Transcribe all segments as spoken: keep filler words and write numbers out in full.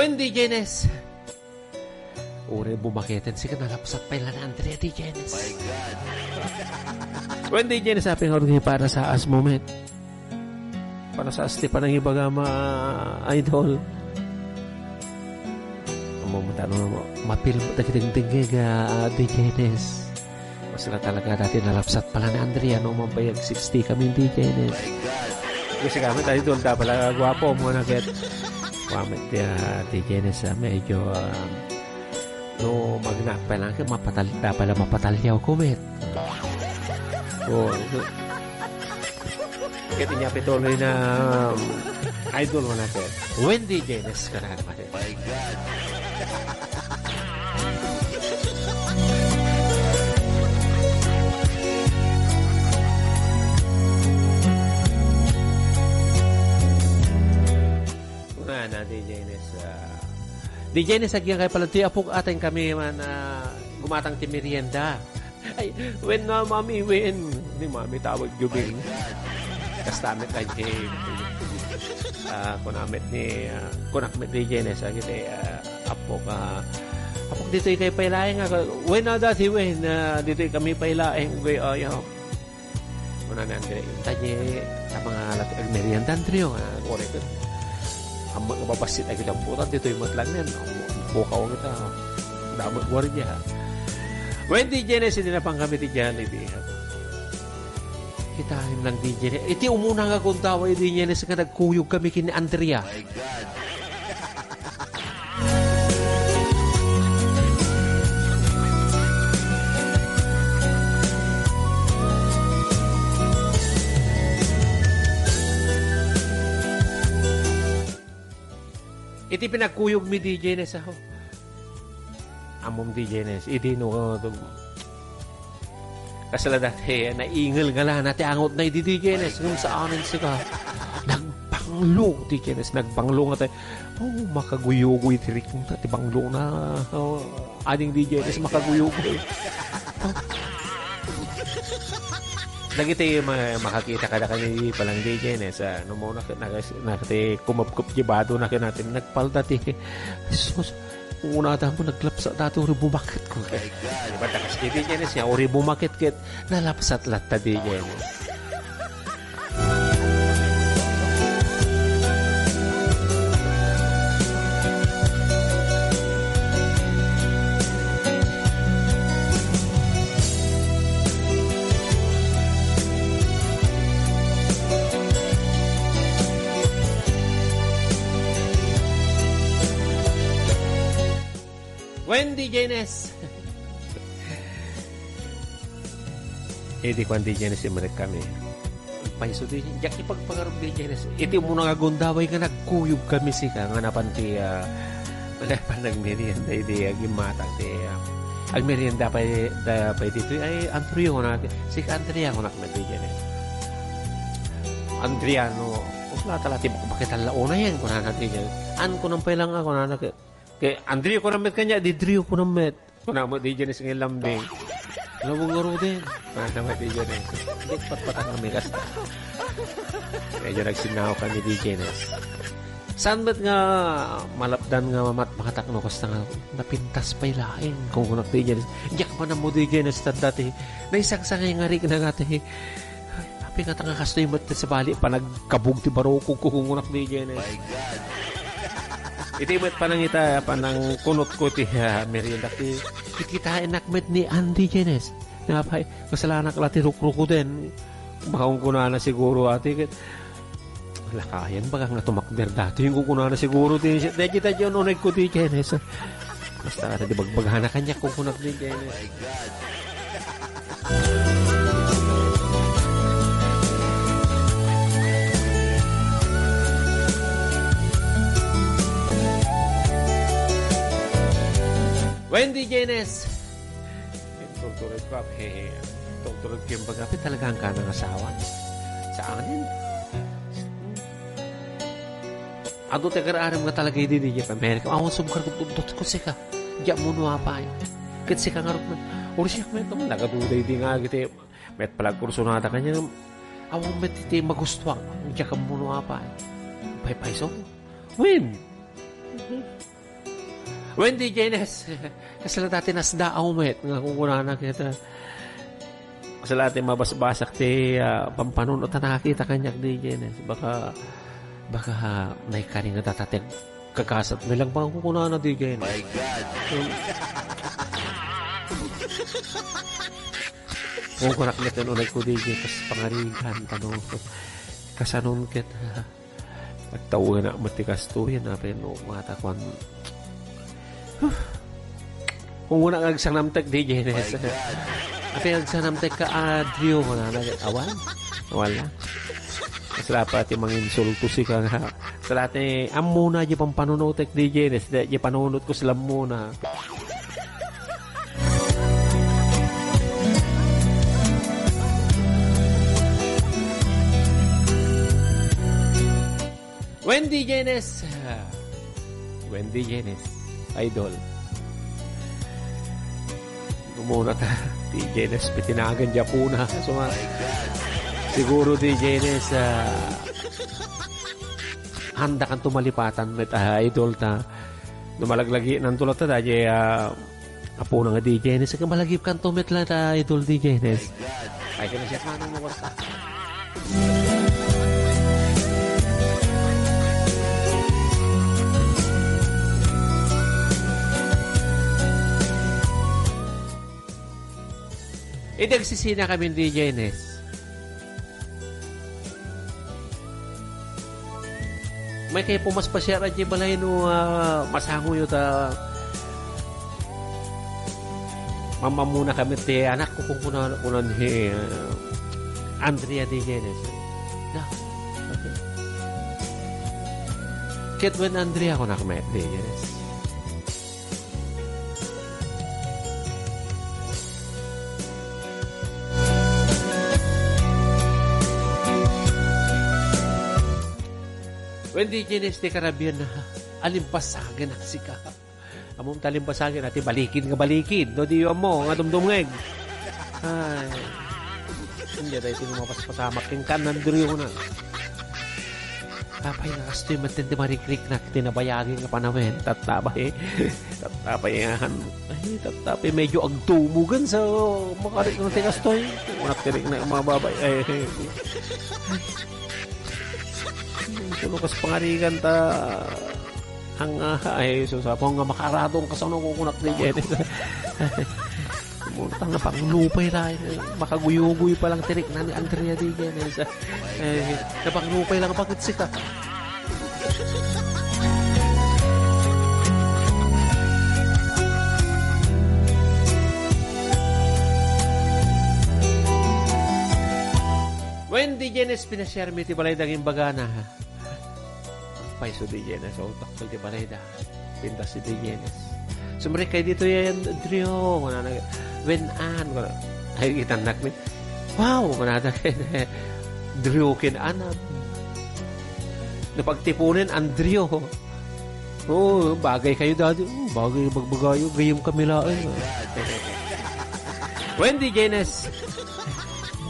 Wen, D J Nes. Uray bumaketen, sika nalapsat pay la ni Andrea, D J Nes. My God. Wen, D J Nes, apay nga uray para sa as moment. Para sa as ti panangibagam, idol. Amo mo tano, mapil mo dagiti dingdingig, ah, D J Nes. Masla talaga dati nalapsat pala ni Andrea no man pay ag sixty kami, D J Nes. Kasi kami tayo doon ta pala guwapo mo na ket. Kami ti, ah, D J Nes, ah, medyo, ah, no magnak pa lang, mapatal-, da pala mapatalyaw ko, met. Oh, so, ket inya pituloy na, um, idol mo na ket. Wendy Jenes ka na naman. My God. Una na, D J Nes, ah, D J Nes, agyan kay pala, ti apok aten kami man, ah, gumatang ti merienda. Ay, wen na, mami, wen. Ni mami, tawag jubing. Kasta met ay, eh, ah, kunamit ni, ah, kunak met D J Nes, agiti, ah, apok, ah, apok ditoy kay pailaeng, ah, wen na dati, wen, ah, ditoy kami pailaeng, ugay, ah, ya. Kuna ni Andre, "Inta, di, ta mga lati agmerienda, Andre, oh, ah, kore ko. Ang mga babassit ay kitamputan, ditoy met lang yan. Ang bukaw kita, oh. Damot guardia." Wen, D J Nes, hindi na pang kami ti Jollibee. Kita lang, D J Nes. Iti umuna nga kuntawa, D J Nes, nga nagkuyog kami ken ni Andrea. My God. Iti pinagkuyog mi, D J Nes, aho. Ammom, D J Nes, idi no, Kasla dati, naingel nga lana ti angotna idi D J Nes, ngem saanen sika. Nagbanglo, D J Nes, nagbanglo nga tayo. Oh, makaguyugoy ti rikna, ti banglona. Oh, ading D J Nes, makaguyugoy. Dagiti ma-, makakita kada kani palang D J Nes, ah, no mo nak-, nak-, nak-, ti kumupkup ti bado na kinati, nagpalda ti, Jesus, Unada mo, naglapsat dati, uri bumakit ko. Ay, God. Di ba, takas di, di, Janice, ya, uri bumakit, ket nalapsat latta, di, Janice. Wendy Janes. Idi kuan di Janes, imanek kami. Paiso di, diak ipagpangarap di Janes. Iti umuna nga gundaway nga nagkuyog kami sika nga napan ti, ah, napan nagmerienda idi agimmatang ti, ah, agmerienda pay, da, pay ditoy, ay, Antonio, na, si Andrea, kunak na di Janes. Andriano, wala tala ti bakbakitan la una yan, kunana ti Janes. An, kunam pay lang ako, kunana, Kay Andrew ko namet kanya, di Drew ko namet. Kuna mo, di Janice nga lambing. Lawag nga Rode. Ah, naman di Janice. Di patpatang kami kasta. Medyo nagsinaw kami di Janice. Saan ba't nga malapdan nga mamat-, makatakno kasta nga napintas pa'y laing kung kunak di Janice. Diyak man mo di Janice, tanda ti. Naisangsangay nga rik na nga ti. Ay, apay nga ta nga kastoy met ti sabali, panagkabug ti barukog ko, kunkunak di Janice. My God. Iti met panangita, panangkunot ko ti, ah, merienda ti, kikitaennak met ni Andy Janice. Nga apay, kasalanak la ti rukruko den. Baka kunkunana siguro, ati, ket, lakayan, baka nga tumakder dati, yung kunkunana siguro, di, di, di, di, uneg ko di Janice. Basta, di bagbagana kanya, kunkunak di Janice. My God. Wendy Janes. Turturod pa, eh, turturod ko yung pagkape, talaga ang kanang asawa. Sa anin? Adu ti agar-arem nga talaga idi, di pa Amerika. Awan sumkar ko, tutut ko sika. Diak mo nuapay. Ket sika nga rukman. Uri siya, met, nagaduday di nga, giti, met, palagkursunada kanya, awan met iti magustuak, diak mo nuapay. Paypayso? Wen! Wen, D J Ines, kasla dati nasdaaw met nga kunkunana ket, ah, kasla ti mabasbasak ti, ah, pampanunot a nakakita kaniak, D J Ines. Baka, baka, ah, naikari nga datatek kakasat. May lang pang kunkunana, D J Ines. My God. Kunkunak met unay ko, D J, kas pangarigan, tano. Kasanon ket, ah, Agtawennak met ti kastoyen, apay no, matakuan. Huh. Kung una nga agsanamtek, D J Ines. My God. Apay agsanamtek ka, Adrio, wala na, awan. Wala. Kasla pay ti manginsulto sika nga. Kasla ti, ammona, di pampanunotek, D J Ines. Di, di panunot ko sila muna. Wendy Genes. Wendy Genes. Idol. Umuna ta. D J Ines, pitinagan di apona. Suma-, siguro, D J Ines, ah, handa kan tumalipatan met, ah, idol ta. Dumalaglagi nan tulad ta, da, di, ah, Apona nga D J Ines, ket malagipkanto met la ta idol D J Ines. Ay, kaya siya manong mawasa. Idi agsisina kami D J Ines. May kayo pumaspasiar a di balay no, ah, masangoyo ta mamamuna kami ti anak ko, kunkuna, kunan hi, ah, Andrea D J Ines. Na, okay. Ket wen Andrea ko nakmet D J Ines. Wendy Genes ti karabian na alimpasagen ak sika. Amom ta alimpasagen, ati balikid nga balikid, no, di ammo, nga dumdumngeg. Ay. Hindi, dahil sino mapaspasamak, ken kan nanduriw na. Apay nga kastoy met ti marikriknak ti nabayagi nga panawen. Tattaba, eh. Tattaba, eh, han. Ay, tattaba, eh, medyo agtumugan sa makarik ng ti kastoy. Unak tirik na yung mga babay. Ay, ay. Suno kas pangarigan ta. Ang, ah, ay, sus, apo nga makaradong kasano kukunak ni Jenny. Murta nga panglupay la, eh, makaguyugoy pa lang tirik na ni Andrea D J Ines. Eh, napanglupay lang bakit sika. Wendy Genes, pinasiar mi ti balay daging bagana. Pay so D J Ines, so, takto ti balay da. Pintas si D J Ines. Sumrekay dito yan, Drio. Wala na. Wen an. Wala. Ay, itan nak ni. Wow, manada ken Drio ken an. Napagtipunen, Andrio. Oo, bagay kayo, Daddy. Oo, bagay, bagbagayo. Gayam kami laeng. Wendy Genes.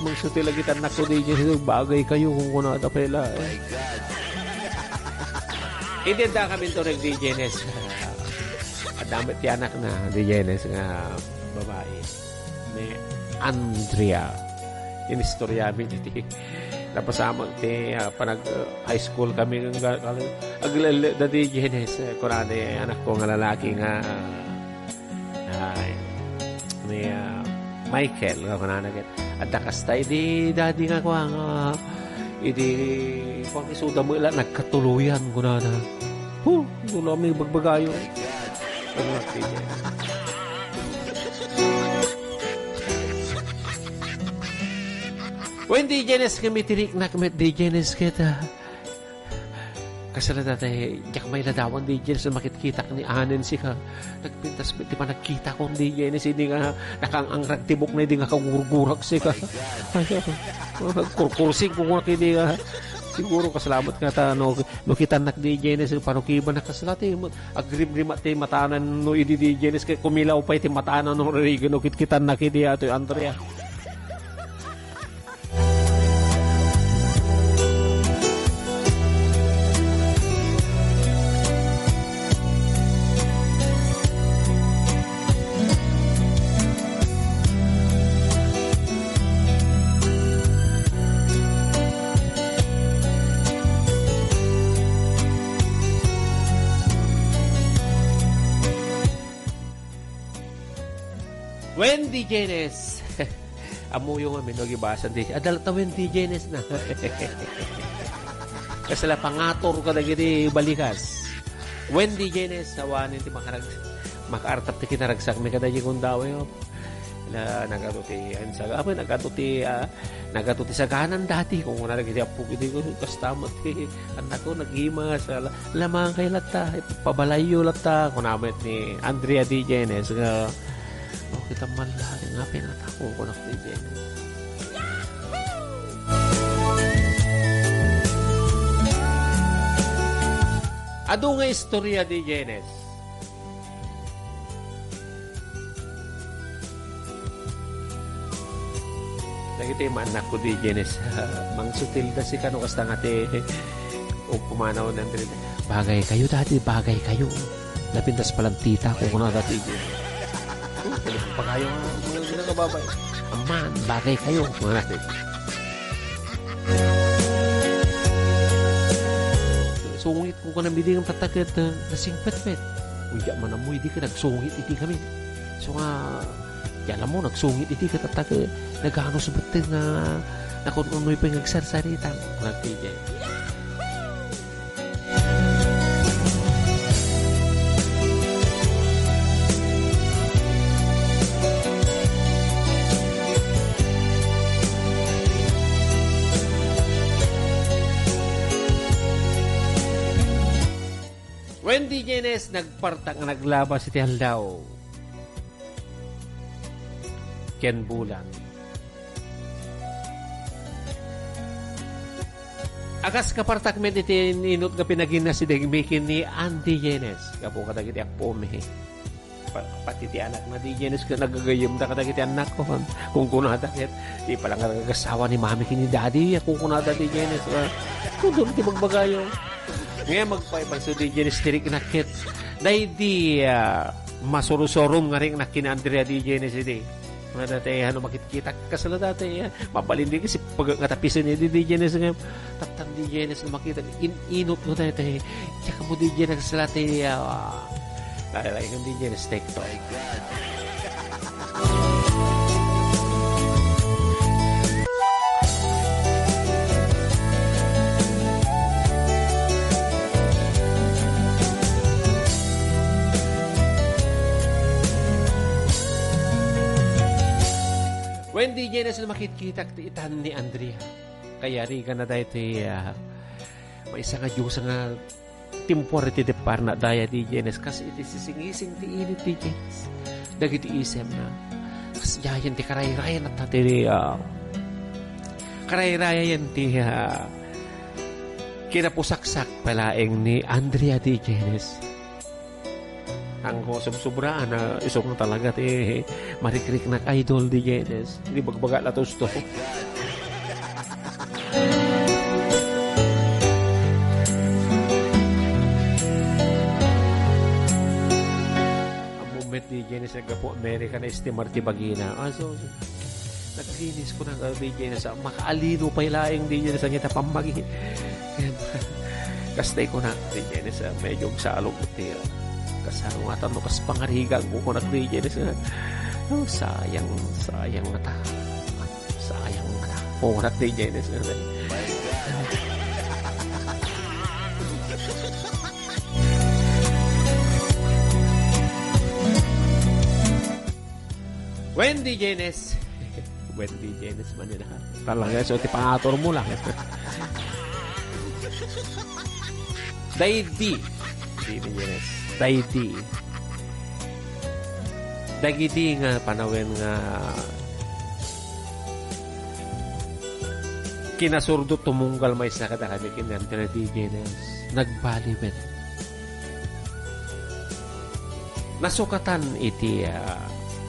Magsuti lagi tan nako di niya, bagay kayo kung kunada pela, eh. My God. Hindi, da kami to nag-D J Nes. At damit ti anak na, D J Nes nga babae. Ni Andrea. Inistorya mi diti. Napasamak ti, ah, panag, ah, high school kami nga, nga, aglele da D J Nes. Eh, kunada, eh, anak ko nga lalaki nga, ah, Ay, ni, ah, Michael, nga kunana ket, adda kasta idi dadi nga kua nga, idi kua nga isuda mo ila nagkatuloyan, kunana. Huh, dulo mi bagbagayo. Ano nga, sige. Wen, D J Nes kami tiriknak met, D J Nes ket, ah, Kasla dayta, diak mailadawan D J Nes makitkitak ni anen sika. Nagpintas ti panagkitakon D J Nes idi nga nakaang-angrag ti bukna idi nga kagurgurak sika. Ay, kurkursing ko nga idi nga. Siguro kasla met nga ta, no, no kitannak D J Nes, panukiban na kasla ti, agrimrimat ti matanan no idi D J Nes, kay kumilaw pay ti matanan no Regan, no kitkitannak idi atoy Andrea. Wendy Jenes. Ammoyo ngamin no agibasa ti, adda latta Wendy Jenes na. Kasla pangatur kadagiti balikas. Wendy Jenes, awanen ti makarag-, makaartap ti kinaragsakmi kadagiti gundaway. La, nagadu ti, ansa, apo, nagadu ti, ah, nagadu ti saganan dati, kung kuna dagiti appo, idi ko, kasta met ti, annakko, nagima, sa, la-, lamangkay latta, pabalayyo latta, kuna met ni Andrea Di Genes, nga, "Oh, kita man la, nga pinatako ko na Di Genes." Adu nga istorya Di Genes. Dagiti maannakko Di Genes, mangsutilda sika no kasta nga ti, o pumanaw na diri. "Bagay kayo, dati, bagay kayo." Napintas palang tita ko, kuna dati, Di Genes. Oh, pagayo nga, mga ginagababay. "Amman, bagay kayo," kuna dati. Sungit ko kanam idi nga tattaket, eh, nasingpetpet. Uy, di man ammo idi ka nagsungit idi kami. So nga, di alam mo, nagsungit idi ka tattaket, naganos betteng nga, nakun-unoy pa nga agsarsarita. Nagpigay. Wendy Genes nagpartak nga naglabas iti aldaw ken bulan. A kas kapartak met iti inut nga pinaginasidegmi ken ni Andy Genes, gapu kadagiti appomi. Pa-, pati ti anakna Di Genes ket nagagayyemda kadagiti annakko. Kunkunada ket, "Di pala nga nagasawa ni Mami ken ni Daddy," a kunkunada Di Genes, a, "Kudon ti bagbagayo." Ngem agpaypayso Di Genes ti riknak ket daydi, a, masurusurom nga riknak ken ni Andrea Di Genes idi. Nga dati, ano, makitkitak kasla dati, a, mabalin di kasi pag-, nga tapisen ni Di Genes nga, Tattan Di Genes no makita, in-inut mo tayo, tayo. Tsaka mo Di Genes la tayo, ah. Ay, ay, hindi Genes, take two. Wendy Genes no makitkitak ti itan ni Andrea. Kayariganna daytoy, ah, maysa nga Dios nga timpuar iti depparna daya Di Genes, kas iti sisingising ti init Di Genes. Dagiti isemna, kas diayen ti karayrayan ti, ah, karayrayan ti, ah, kinapusaksak pay laeng ni Andrea Di Genes. Ang ko subsubraan na isok na talaga ti marikriknak idol Di Genes. Di bagbaga la tusto. Ammo met Di Genes naggapu Amerika na estimar ti bagina. Ah, so, so, Naglinis ko na nga, Di Genes, ah, makaalino pay laeng, Di Genes, ang ita pammagi. Kastay ko na, Di Genes, ah, medyo agsalog ti, ah, kasarungatan no kas pangarigan ko kunak, Di Genes, ah. Oh, sayang, sayang na ta. Sayang na ta. Oh, kunak, Di Genes, ah. Wendy Genes. Wendy Genes man yun, ha? Talaga, so, ti pangatur mo lang. Daydi. Di ni Genes. Daydi. Dagidi nga panawen nga kinasurdo tumunggal maysa kadakami ken ni Andrea Di Genes. Nagbali met. Nasukatan iti, ah,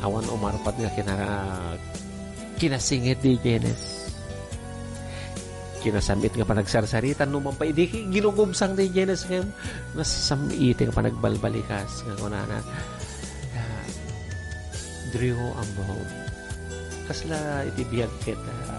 awan umarpat nga kina-, kinasingit Di Genes. Kinasam-it nga panagsarsaritan, no man pay idi ki-, ginugubsang Di Genes ngem nasam-it nga panagbalbalikas nga kunana, ah, "Drew Ambon." Kasla iti biag ket, ah,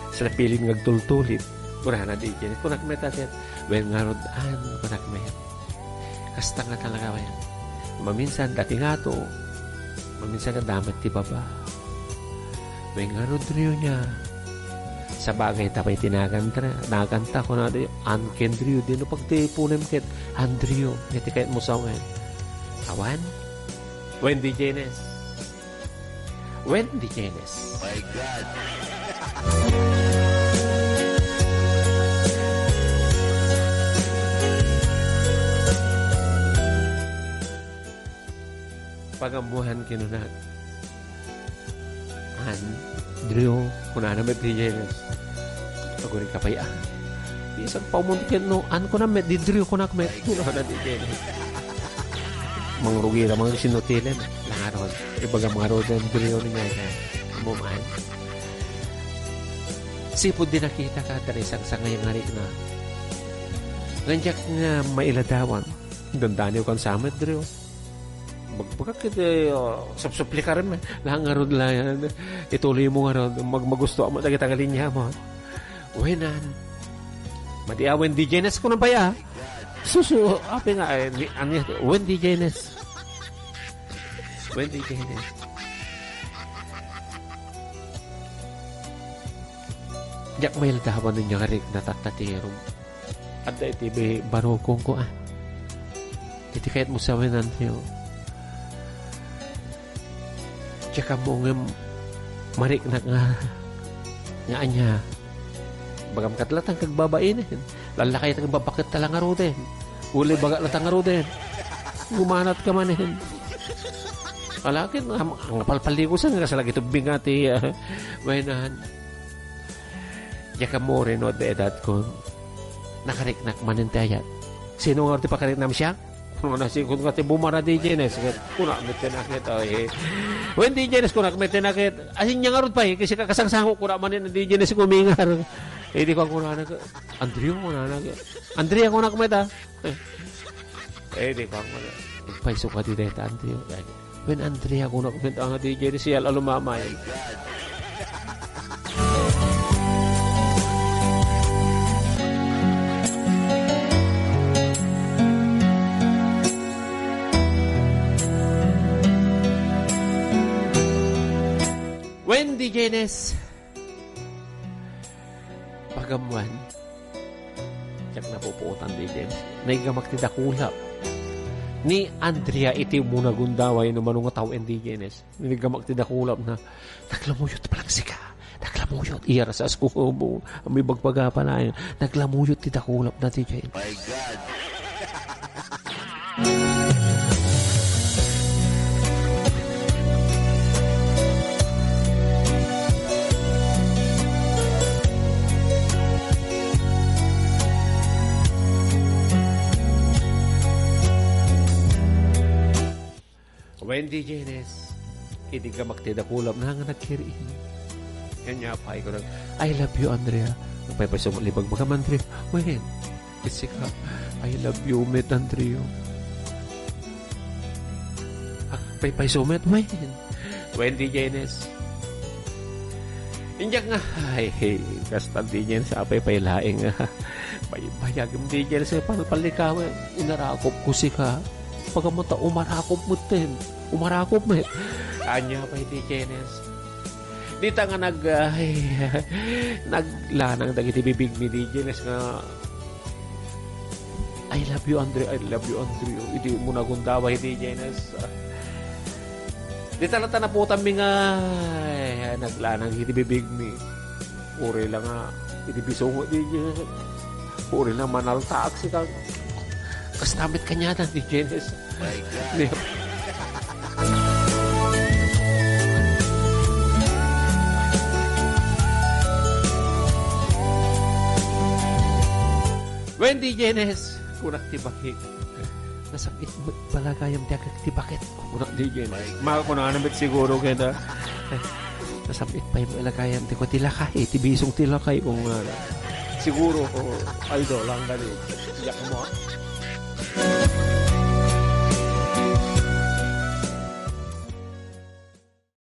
kasla pilim nga agtultulit. Kunana Di Genes. Kunak met a ket, "Wen ngarud, an," kunak met. Kasta nga talaga, wen. Maminsan, dati ngato, Maminsan, adda met ti baba. Wen ngarud, Drio, nia. Sabagay, ta pay ti nagan-, naganta, kunada, An ken Drio, dino pagtipulem ket Andrio, ket ti kayatmo sawen. Awan? Wendy Jenes. Wendy Jenes. My God. Pagammoan, kinuna. An, Drio, kunana met ti Jenes. Agurika pay, a. Bisan pa umon ket no, An, kuna met di Drio, kunak met. Kunana ti Jenes. Mangrugi ra, mangrugi sinutilen. Langaron. Ibaga mangaroden, Drio, ni nga ka. Amo man. Sipud di nakita ka, dali sangsangay nga rikna. Ngandyak nga mailadawan. Dandaniw kan samet, Drio. Bagbagak iti, uh, supsuplikarem. Laeng ngarud la yan. Ituloy mo ngarud. Mag-, magusto mo dagita nga linya mo. Wenan. Madi a Wendy Jenes ko nang baya. Susu, api nga, eh, ni, ano yan? Wendy Jenes. Wendy Jenes. Diak maildawan ninyo nga rikna, tattatirom. Adda iti bi-, barukongko, a. Iti kayatmo sawen, Andrio. Diak ammo ngem mariknak nga, nga ania. Bagam ket latang kagbabain, eh. Lallakay ta babaket ta la ngaruden. Uli baga latang ngaruden. Gumanat ka man, eh. Alakit, ang, ang palpaligusan nga sa lagi tubig nga ti, ah, wenan. Diak ammo no adda edadkon. Nakariknak manen ti ayat. Sino nga ti pakariknam siya? Kuna, sikon nga ti bumara di Jenes. Kuna, met ti nakit, oy. Wen di Jenes, kuna, met ti nakit. Asin niya ngarud pay, kasi kakasangsango, kuna manen di Jenes kumingar. Eh, di ko, kuna na, Andrio, kuna na, Andrea, kuna, met, ah. Eh, di ko, kuna. Payso ka di deta, Andrio. Wen Andrea, kunak met nga di Jenes, siya alumamay. Wen di Jenes. Pagammuan. Diak napupuotan di Jenes. Naigamak ti dakulap ni Andrea iti umuna gundaway no mano nga tawen di Jenes. Naigamak ti dakulapna. Naglamuyot pay lang sika. Naglamuyot. Iya rasas ko mo. May bagbaga pa na yun. Naglamuyot ti dakulapna di Jenes. My God. Wendy Jenes, idi gamak ti dakulapna nga nagkiri. Kanya pa, ikaw nag, "I love you, Andrea." Paypayso mo, libag, baka man, Andrea. Wen. Ket sika, "I love you met, Andrea." Ah, paypayso met, wen. Wen di Jenes. Indiak nga, ay, kasta di Jenes, apay pay laeng nga. Bay-, bayag di Jenes, palpalikaw, inarakop ko sika. Pagamata, umarakop met ten. Umarakop met. Anya pay di Jenes. Dita nga nag-, ay, naglanang dagiti bibigmi di Jenes nga, "I love you, Andre. I love you, Andre." Idi umuna gundaway di Jenes. Dita latta naputanmi nga, ay, naglanang iti bibigmi. Uri la nga, iti bisungo di Jenes. Uri la manaltaak sika. Kasta met kaniada di Jenes. My God. Ni-, Wendy Jenes, kunak ti bakit. Nasam-it met pala gayam ti agek ti bakit. Kunak di Jenes. My God. Makakuna na met siguro kaya. Nasam-it pay met gayam ti ko ti lakay, ti bisong ti lakay kung, ah, siguro, oh, idol, ang galing. Yak mo.